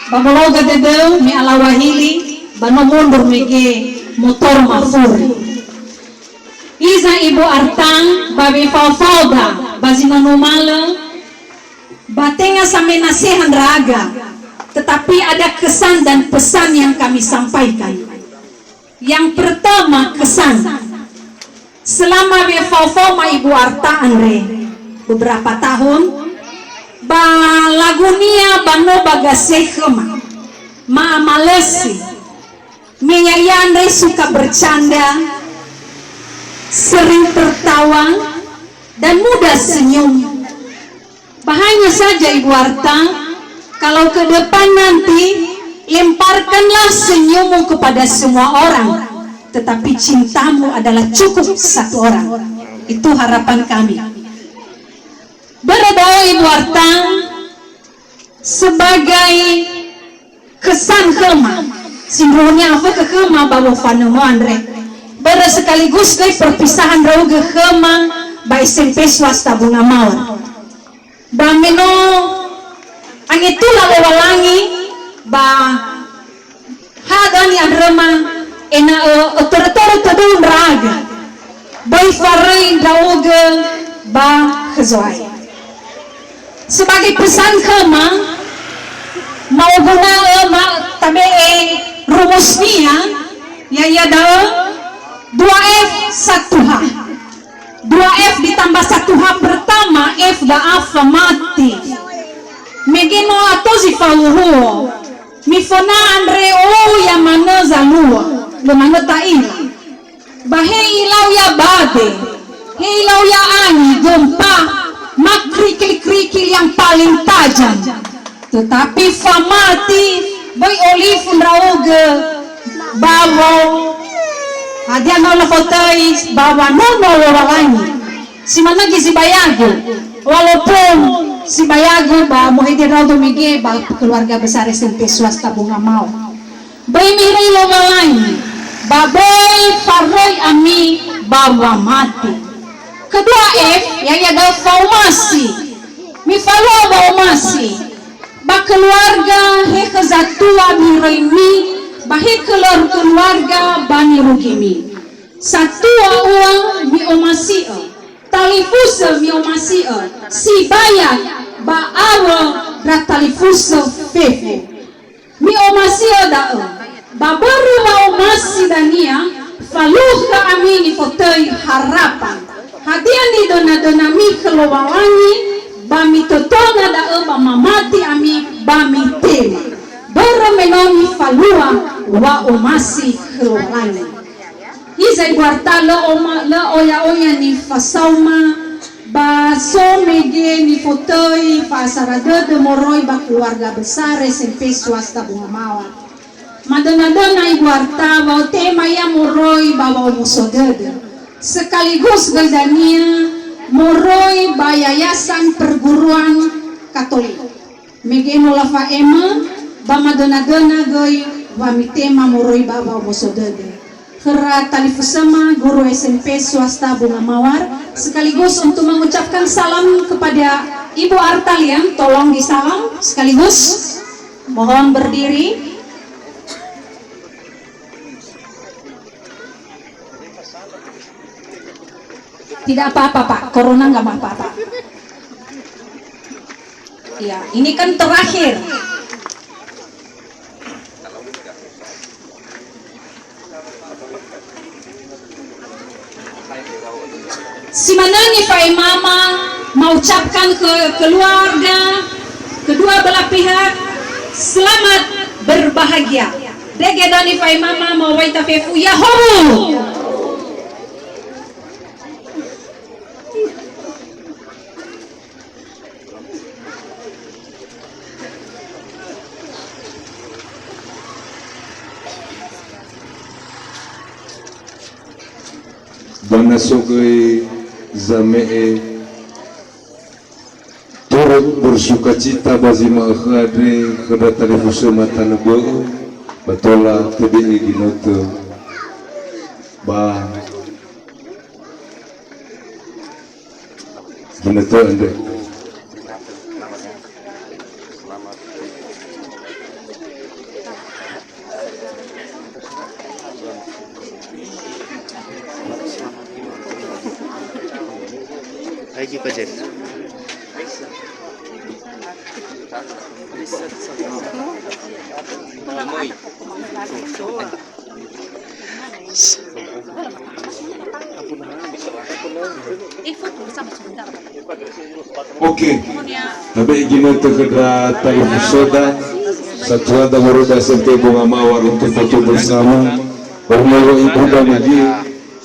ba mologa dödöu me alawö ahili, ba no mundur mege motor mafuri. Hiza Ibu Arta ba wefaofaoda ba zi no numalö, ba tenga samena seha ndra'aga, tetapi ada kesan dan pesan yang kami sampaikan. Yang pertama, kesan. Selama wefaofaoma Ibu Arta andre beberapa tahun, ba lagunia ba no ba gase khöma, ma'amalösi, me ya'ia andre suka bercanda, sering tertawa, dan mudah senyum. Ba hanya saja Ibu Arta, kalau ke depan nanti, lemparkanlah senyummu kepada semua orang, tetapi cintamu adalah cukup satu orang. Itu harapan kami. Börö da'ö Ibu Arta, sebagai kesan khöma, sindruhunia afökhö khöma ba wofanömö andre. Börö sekaligus göi perpisahan ndra'ugö khöma ba S M P swasta Bunga Mawar. Ba me no angetula Lowalangi ba ha dania andröma ena'ö ötörö-törö tödöu ndra'aga. Böi faröi ndra'ugö ba khö Zo'aya. Sebagai pesan khöma, ma'oguna'ö ma tabe'e rumusnia, ya'ia da'ö dua F satu H. Dua F ditambah satu H pertama, F da'a famati. Mege no ato zi fahuhuo, miföna andre, oh, ya manö zalua, lö manö ta'ila. Ba he ilau ya bade, he ilau ya angin, gempa, ma kerikil-kerikil yang paling tajam. Tetapi famati, böi olifu ndra'ugö ba wo-, hadia no lafotöi ba wanono Lowalangi. Si manö göi sibayagu, walaupun sibayagu ba muhadia ndra'ugö mege ba keluarga besar S M P swasta Bunga Mawar. Böi miröi Lowalangi, ba böi faröi ami ba wamati. Kedua F, ya'ia da'ö faomasi. Mifalua wa'omasi. Ba keluarga, he khö zatua miröimi, ba he kelor keluarga ba nirugimi. Satua ua mi'omasi'ö, talifusö mi'omasi'ö, sibayar ba awö ndra talifusö fefu. Mi'omasi'ö da'ö, ba börö wa'omasi dania, falukha ami nifotöi harapan. Hadia nidöna-dönami khö Lowalangi, ba mitotona da'ö ba mamati ami, ba mitema. Börö me no mifalua wa'omasi khö Lowalangi. Hiza Ibu Arta lö oma-, lö oya-oya nifasauma, ba so mege nifotöi fa'asara dödö moroi ba keluarga besar S M P swasta Bunga Mawar. Madöna-döna Ibu Arta wa'otema ia moroi ba wa'omuso dödö. Sekaligus göi dania moroi ba Yayasan Perguruan Katolik. Mege no lafa'ema, ba madöna-döna göi wa mitema moroi ba wa'omuso dödö. Khöra talifusöma guru S M P swasta Bunga Mawar, sekaligus untuk mengucapkan salam kepada Ibu Artalian, tolong disalam sekaligus. Mohon berdiri. Tidak apa-apa, Pak. Corona nggak apa-apa, Pak. Ya, ini kan terakhir. Si manö nifa'emama, ma'ucapkan ke keluarga kedua belah pihak, selamat berbahagia. Dege da'ö nifa'emama, ma'owaita fefu, ya'ahowu! Ba na so göi zame'e turut bersukacita ba zi ma'ökhö andre khö ndra talifusöma tanö bö'ö, ba tola tebe'e ginötö ba ginötö andre. Aiki pajet. Oke. Tabe iginötö khö ndra talifusöda, satuada moroi ba S M T Bunga Mawar untuk foto bersama. Baru mau ibu dan lagi.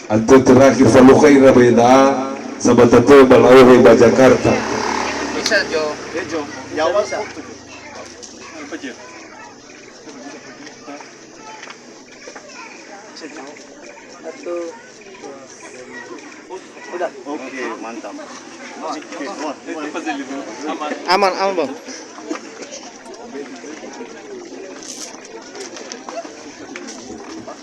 Atö terakhir falukha ira ba yada'a, sabatatö ba la'ohe ba Jakarta. Oke, mantap. Aman, aman, Bang.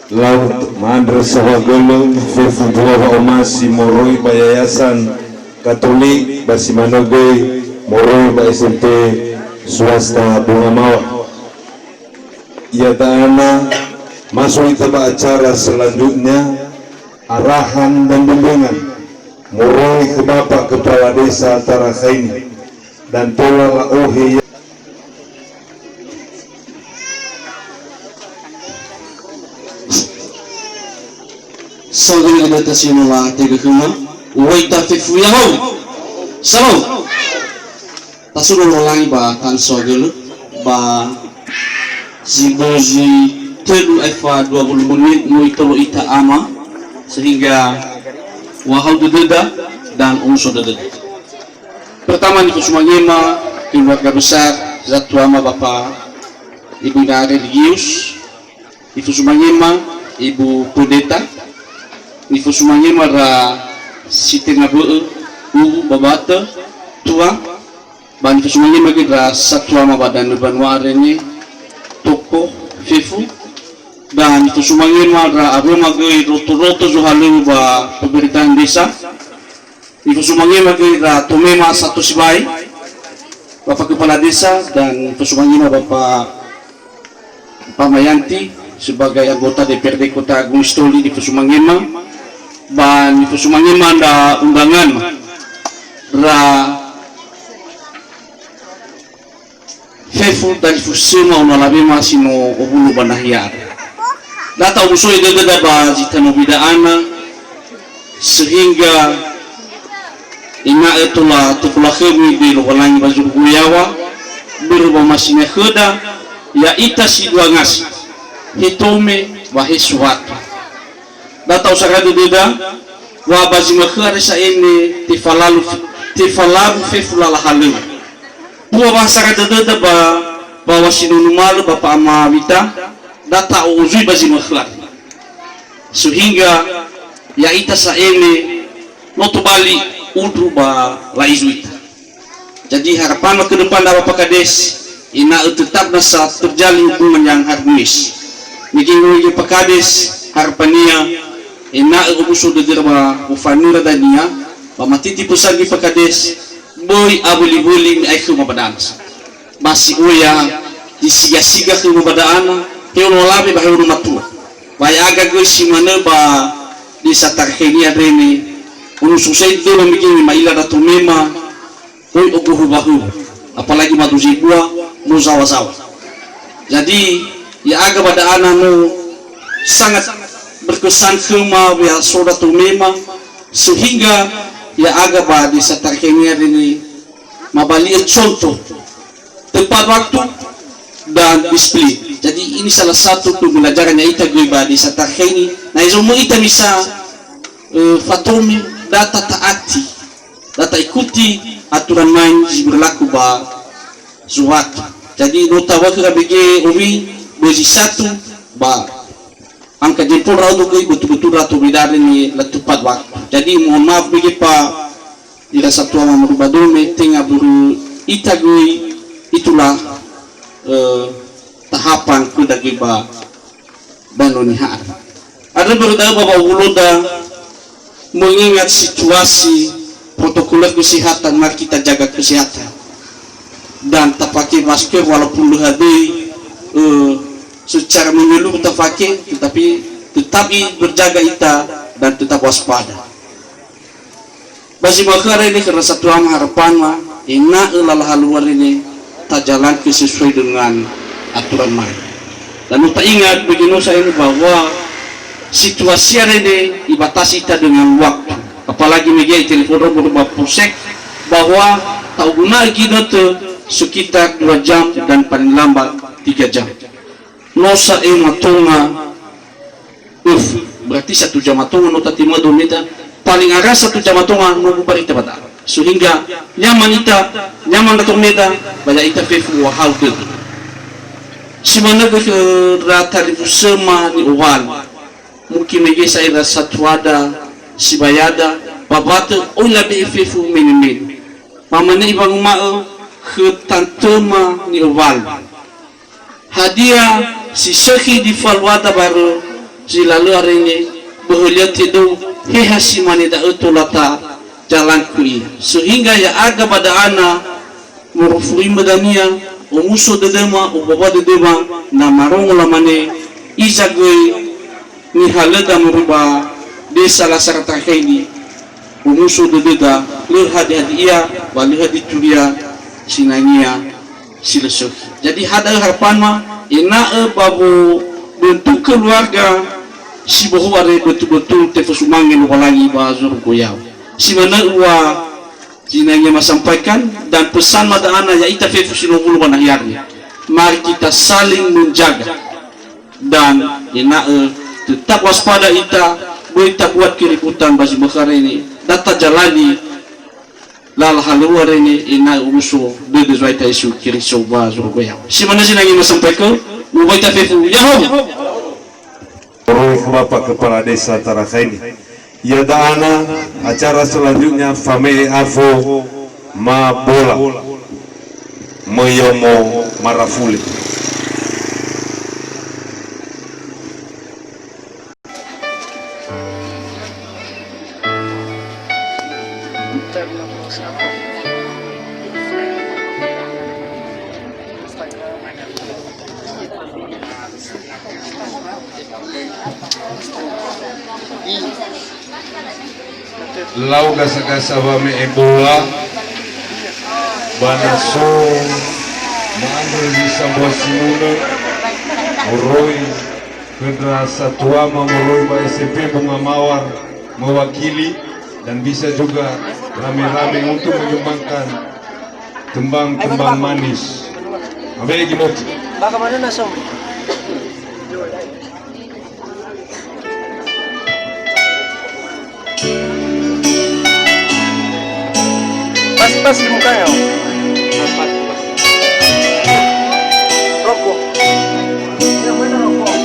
Lau ma'andrö saohagölö fefu dua wa'omasi moroi ba Yayasan Katolik ba si manö göi moroi ba S M T swasta Bunga Mawar. Ia ta'ana masui ita ba acara selanjutnya, arahan dan bimbingan moroi khö Bapak Kepala Desa Tarakhaini dan tola la'ohe ya. Saohagölö ita si no latege khöma, uwai ita fefu ya'ahowu. Salam. Tasuno Lowalangi ba tanö saohagölö, ba zi bözi tölu aefa dua puluh menit no itolo ita ama, sehingga wahau dödöda dan omuso dödöda. Pertama, nifosumangema keluarga besar Zatuama Bapak Ibu Ina Religius, nifosumangema Ibu Pendeta, nifosumangema ra si tenga bö'ö, uwu, babata, tua, ba nifosumangema göi ra Zatuama ba danö banua Arene, toko, fefu, dan nifosumangema ra aröma göi roto-roto zohalöŵö ba pemerintahan desa, nifosumangema göi ra tomema sato sibai, Bapak Kepala Desa, dan nifosumangema Bapak Pamayanti sebagai anggota D P R D Kota Gunungsitoli nifosumangema, ba nifosumangema ndra undangan ra fefu dalifusöma ono alawema si no owulo ba nahia andre. Da ta'omuso'ö dödöda ba zi tanö wida'ana, sehingga ena'ö tola tofolakhömi göi Lowalangi ba zorugo yaŵa, börö wamasinia khöda, ya'ita si dua ngasi, he Tome ba he Suwatu. Da ta'osara dödöda, wa ba zi makhöa re sa'ae ne tefalalu, tefalalu fefu lala halöŵö. Bua wa sara dödöda ba, ba wa si no numalö Bapak Ama Wita, da ta'o'ozui ba zi makhöa. Sehingga ya'ita sa'ae ne no tobali undru ba laizui ita. Jadi, harapan wa ke depan da'a Bapak Kades, ena'ö tetap nasa terjalin hubungan yang harmonis. Mege-mege Pak Kades, harapania ena'ö omuso dödöra ba ufanöra dania, ba matiti pesan göi Pak Kades, böi awöli-wöli mi'ae khöma ba da'ana. Ba si oya, disiga-siga khöma ba da'ana, he ono alawe ba he ono matua. Ba ya'aga göi si manö ba Desa Tarakhaini andre ne, ono susai dödöma mege me ma'ila ndra tomema, oi ogohu wahulu, apalagi madu zebua, mozawa-zawa. Jadi, ya'aga ba da'ana no sangat berkesan khöma wea so ndra tomema, sehingga ya'aga ba Desa Tarakhaini andre ne mabali'ö contoh tepat waktu dan disiplin. Jadi, ini salah satu pembelajaran ya'ita göi ba Desa Tarakhaini. Na ezo möi ita misa, eh, fatome, da ta'ati. Da ta'ikuti aturan main zi berlaku ba Suwatu. Jadi, no taŵa'ö khöra B G owi, bözi satu, ba angka jempol ndra'odo göi, betul-betul ndra tomeda andre ne la tepat waktu. Jadi, mohon maaf B G Pak, ira satua mamadu ba dome, tenga börö ita göi, itulah, eh, tahapan khöda göi ba Danö Niha andre. Andrö börö da'ö ba wa'owuloda mengingat situasi protokoler kesehatan, mari kita jaga kesehatan. Dan tapakai masker walaupun lö hadöi, eh, secara menyeluruh tapakai, tetapi tetap i-, berjaga ita dan tetap waspada. Ba zi ma'ökhö ara ene khöra satuama harapanma, ena'ö lala halua rene tajalankan sesuai dengan aturan main. Dan no ta'ingat bagi no sa ene bahwa situasi ara ene ibatasi ita dengan waktu. Apalagi mege itelepon romo ba pusek bahwa ta'uguna'ö ginötö sekitar dua jam dan paling lambat tiga jam. No sa'e matonga, uf, berarti satu jam matonga no tatimödo meda, paling ara satu jam matonga no bubar ita ba da'a. Sehingga nyaman ita, nyaman dato meda, ba ya'ita fefu wahau dödö. Si manö göi khöra talifusöma ni'owali. Mungkin mege sa ira satuada, sibayada, ba watö, oi labe'e fefu mene-mene. Mamane iwanguma'ö khö tantöma ni'owali. Hadia si sökhi difaluada barö zi lalö arenge, böhö liö tedou heha si mane da'ö tola tajalanku ia. Sehingga ya'aga ba da'ana morofuimö dania, omuso dödöma, obawa dödöma, na marongo lamane, iza göi nihalöda moroi ba desa Lasara Tarakheli, omuso dödöda, lö hadi-hadi ia, ba lö hadi turia sinangea si lö sökhi. Jadi, ha da'ö harapanma, ena'ö ba wo bentuk keluarga si bohou are betul-betul tefosumange Lowalangi ba zorugo ya'o. Si manö ua sinangea masampaikan, dan pesan ma da'ana ya'ita fefu si lowulo ba nahiari. Mari kita saling menjaga. Dan ena'ö tetap waspada ita, böi tabuat keributan ba zi ma'ökhö ara ene, da tajalani lala halua rene ena'ö omuso dödö Zo'aya Yesu Keriso ba zorugo ya'o. Si manö sinangea masampaikan, mubai ita fefu, ya'ahowu. Moroi khö Bapak Kepala Desa Tarakheli. Ia da'ana acara selanjutnya fame'e afo ma bola. Möi yomo marafule. Lau gasa-gasa wame'e bola, ba na so ma'andrö zi sambua sinunö, moroi khö ndra satuama moroi ba S M P Bunga Mawar mewakili, dan bisa juga rame-rame untuk menyumbangkan tembang-tembang manis. Abe gimoti. Bagaimana, Nasom? Pas, pas di mukanya. Rokok. Yang mana rokok?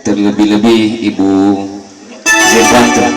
Terlebih-lebih Ibu Zebranto.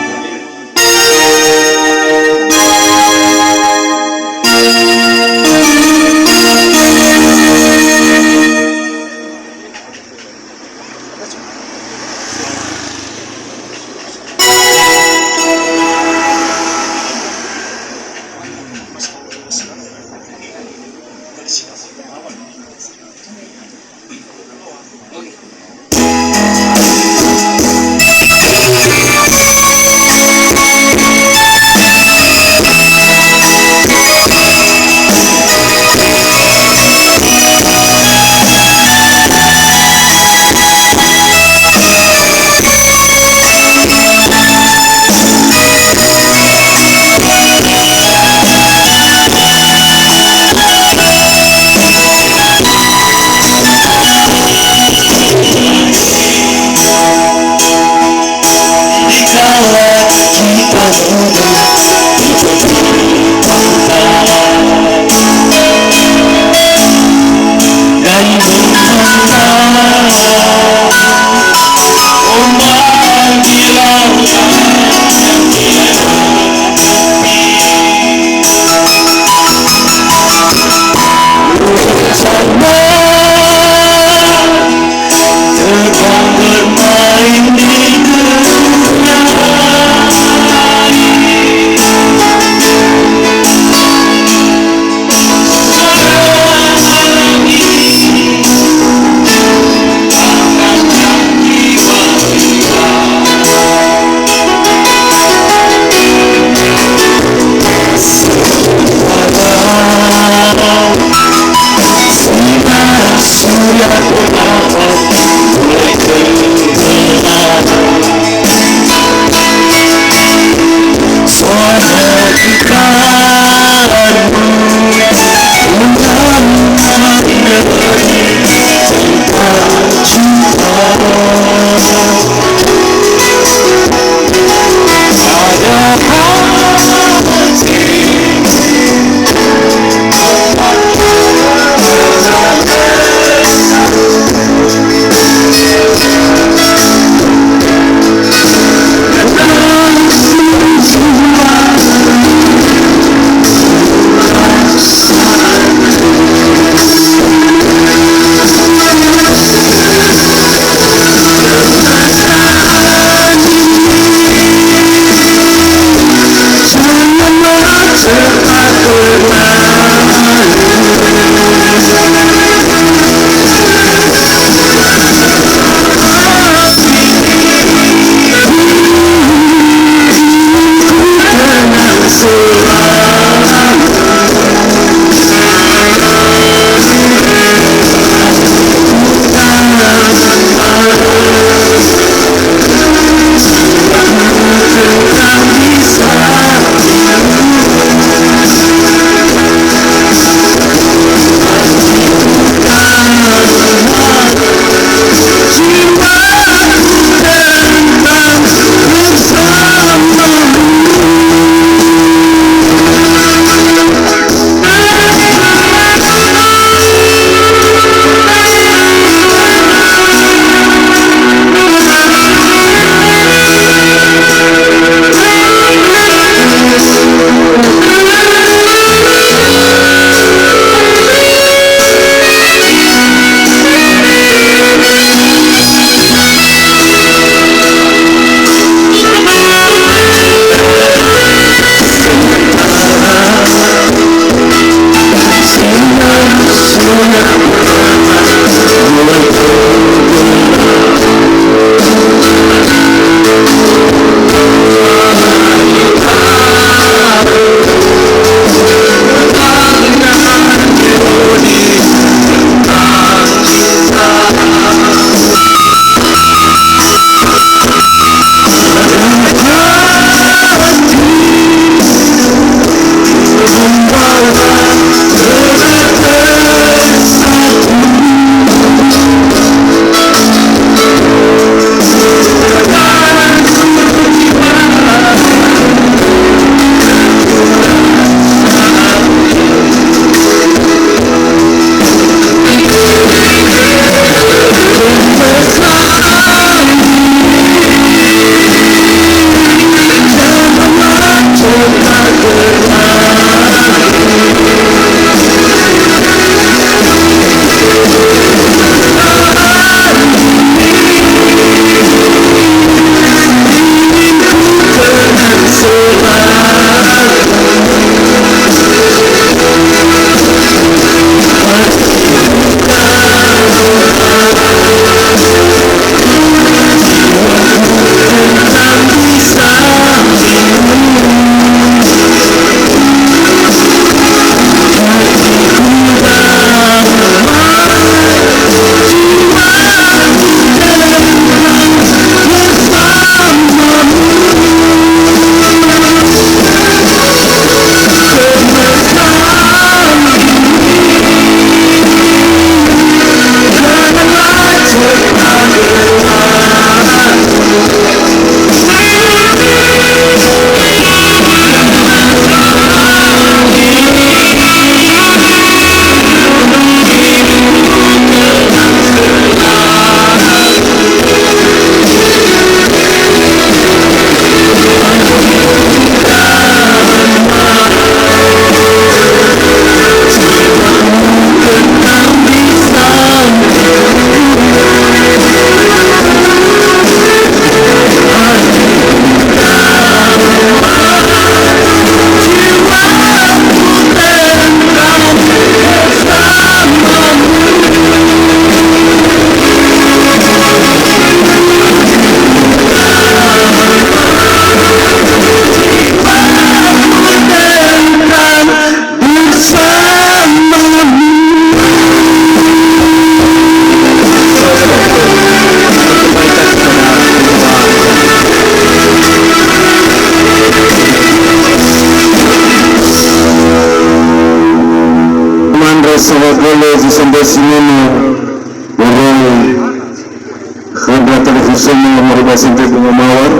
Toma moroi ba S M P Bunga Mawar.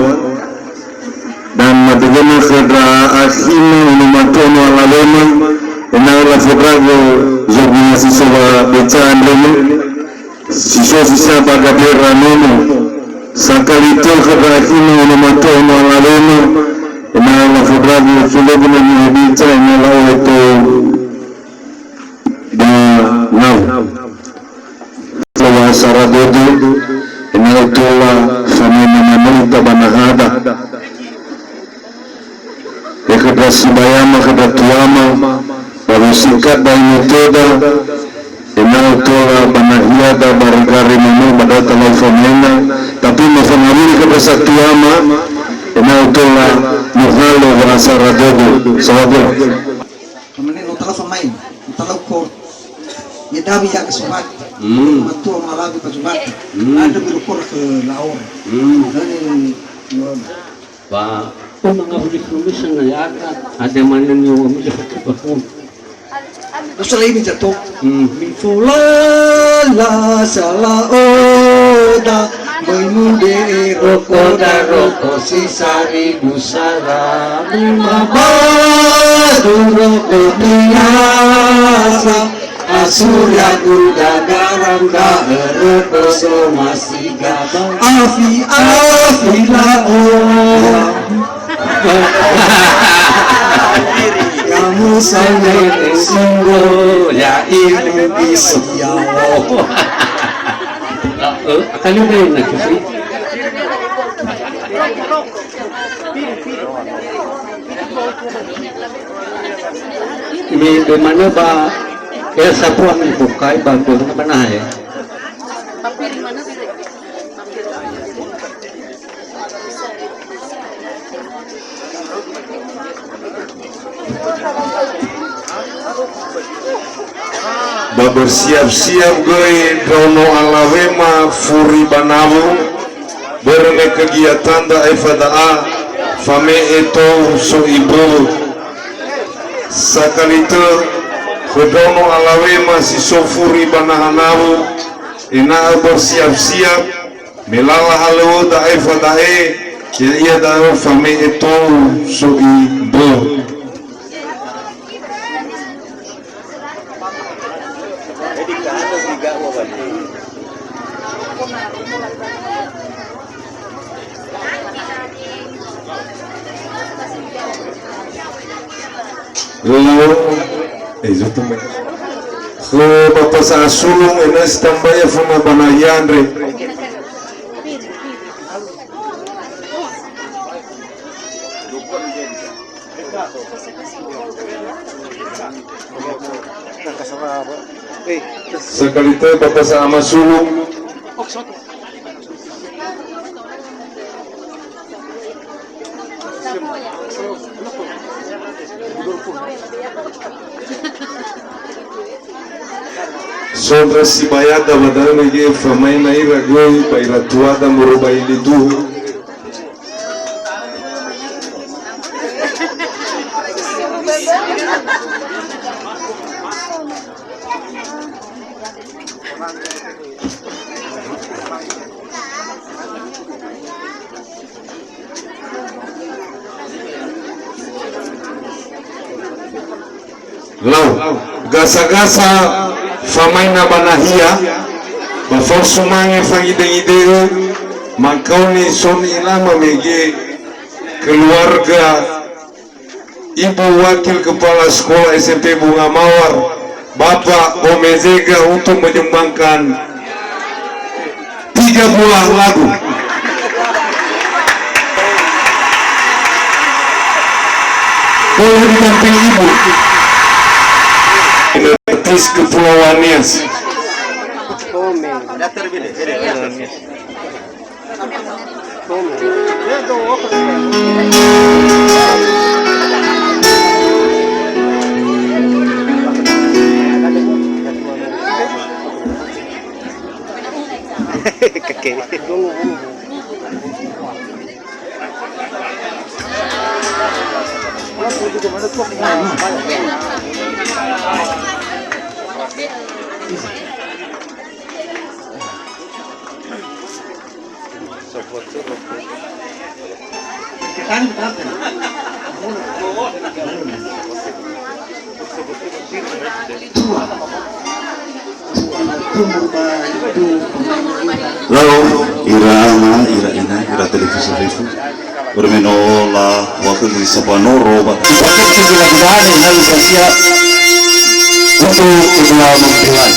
Dan madegena khö ndra akhina ono matua ono alawema, ena'ö lafondragö zombinga si so ba beca andre, si so si sa ba gabera nono. Sakali tö khö ndra akhina ono matua ono alawema, ena'ö lafondragö zulögö na niha beca ena'ö la'ohe tou ba nau. Tola sara dödö, ena'ö tola famene manö ita ba nahada. He khö ndra sibayama, khö ndra tuama, ba wesikat ba inotöda, ena'ö tola ba nahiada ba regare manö ba data lau famaina, tapi mafangawuli khö ndra satuama, ena'ö tola muhalo wa'asara dödö. Sawadia. Kemudian lo talau famain, lo talau kor. Ya Dawi ya kesumati. Hmm. Matua malawi pajumati. Hmm. Ada birukor ke laor. Hmm. Dan ini, ba, oh, mangawuli kulusan na yaka, ada mana ni wami dapat bakun. Terus lain jatuh. Hmm. Min fulala sala oda, mengude roko da roko si saribu sara, lima batu roko niasa, asura kuda garam da roko somasi. Afi, afi, la'o. Kamu sangat sungguh, ya ibu bisu, ya Allah. Eh, akan ada yang nak cuci? Ini di mana, Pak? Ya, sapu angin bukai, bantu mana ya? Ba bersiap-siap göi ndraono alawema furi ba nawu, börö me kegiatan da'a aefa da'a fame'e tou so imböwö. Sakali tö khö ndraono alawema si so furi ba naha nawu, ena'ö bersiap-siap, me lala halöŵö da'a aefa da'e, ya'ia da'ö fame'e tou so imböwö. Lao, eh, zotu mai. Khö Bapa Sa'a Sulung, ena'ö si tambai aföna ba nahi andre. Sakali tö Bapa Sa'a Ama Sulung. So ndra sibayada ba da'ö mege famaina ira göi ba ira tuada moroi ba iliduhu. Lau, gasa-gasa famaina ba nahia, ba fao sumange fangidengide'ö, makaoni so ni'ilama mege keluarga Ibu Wakil Kepala Sekolah S M P Bunga Mawar, Bapak Omezega untuk menyumbangkan tiga buah lagu. Boleh didampingi Ibu. Artis Kepulauan Nias. Kakek. Lau ira ama, ira ina, ira televisi fefu. Ora me no laŵa'ö göi sabanoro ba. Untuk kedua mempelai.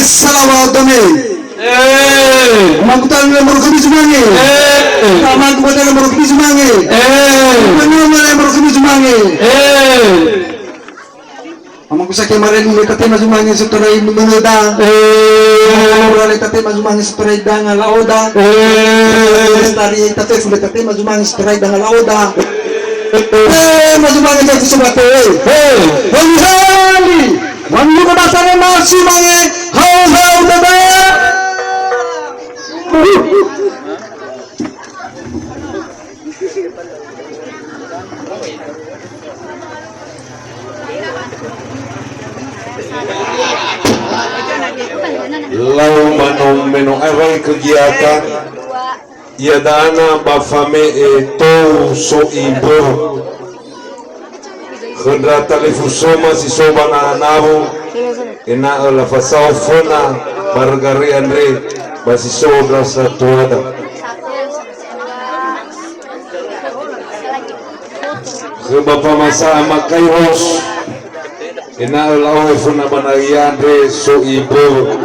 Salawa dome. Eh. Makutan le moro kami zumange. Eh. Tamaku kota le moro kami zumange. Eh. Manu le moro kami zumange. Eh. Amaku sake mareni le tatema zumange setorai meneda. Eh. Ora le tatema zumange setorai danga laoda. Eh. Lestari tatefu le tatema zumange setorai danga laoda. Eh, mazumange jati sebate. Eh. Hali, hali. Manuka basane mazumange. Hau, hau, dada. Lau mano meno awai kegiatan. Iada'e ba fame'e tou so imbou. Khö ndra talifusöma si so ba nahanawu, ena'ö lafasao föna barögare andre ba si so ndra satuada. Khö ba famasa ama Kairos, ena'ö la'ohe föna ba nahia andre so imbou.